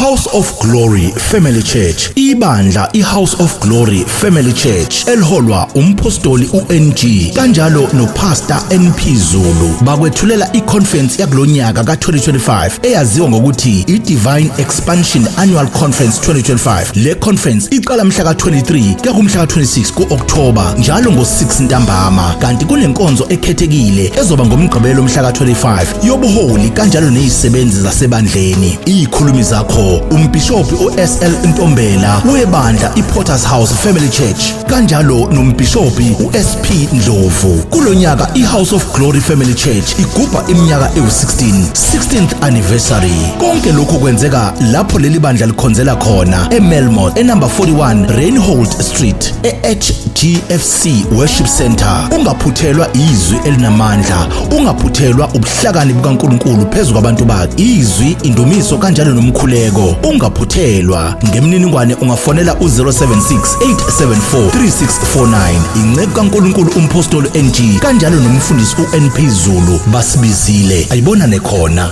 House of Glory Family Church, ibandla iHouse of Glory Family Church eliholwa umpostoli uNG kanjalo noPastor NP Zulu bakwethulela iconference yakulonyaka ka2025 eyaziwa ngokuthi iDivine Expansion Annual Conference 2025. Le conference iqala mhla ka23 kuya kumhla ka26 kuOctober njalo ngo6 ntambama, kanti kunenkonzo ekhethekile ezoba ngoMgqibelo mhla ka25 yobuholi kanjalo nezisebenzi zasebandleni. Izikhulumi zakho umbhishobhi uSL Ntombela webandla iPorters House Family Church kanjalo nombhishobhi uSP Ndlovu. Kulonyaka iHouse of Glory Family Church igubha iminyaka ewu-16, 16th anniversary. Konke lokhu kwenzeka lapho leli bandla likhonzela khona eMelmoth, enumber 41 Reinhold Street, e-HGFC Worship Center. Ungaphuthelwa izwi elinamandla, ungaphuthelwa ubuhlakani bukaNkulunkulu phezu kwabantu bakhe, izwi, indumiso kanjalo nomkhuleko. Ungaphuthelwa. Ngemininingwane ungafonela u-076 874 3649. Inceku kaNkulunkulu umpostoli NG kanjalo nomfundisi uNP Zulu basibizile. Ayibonane khona.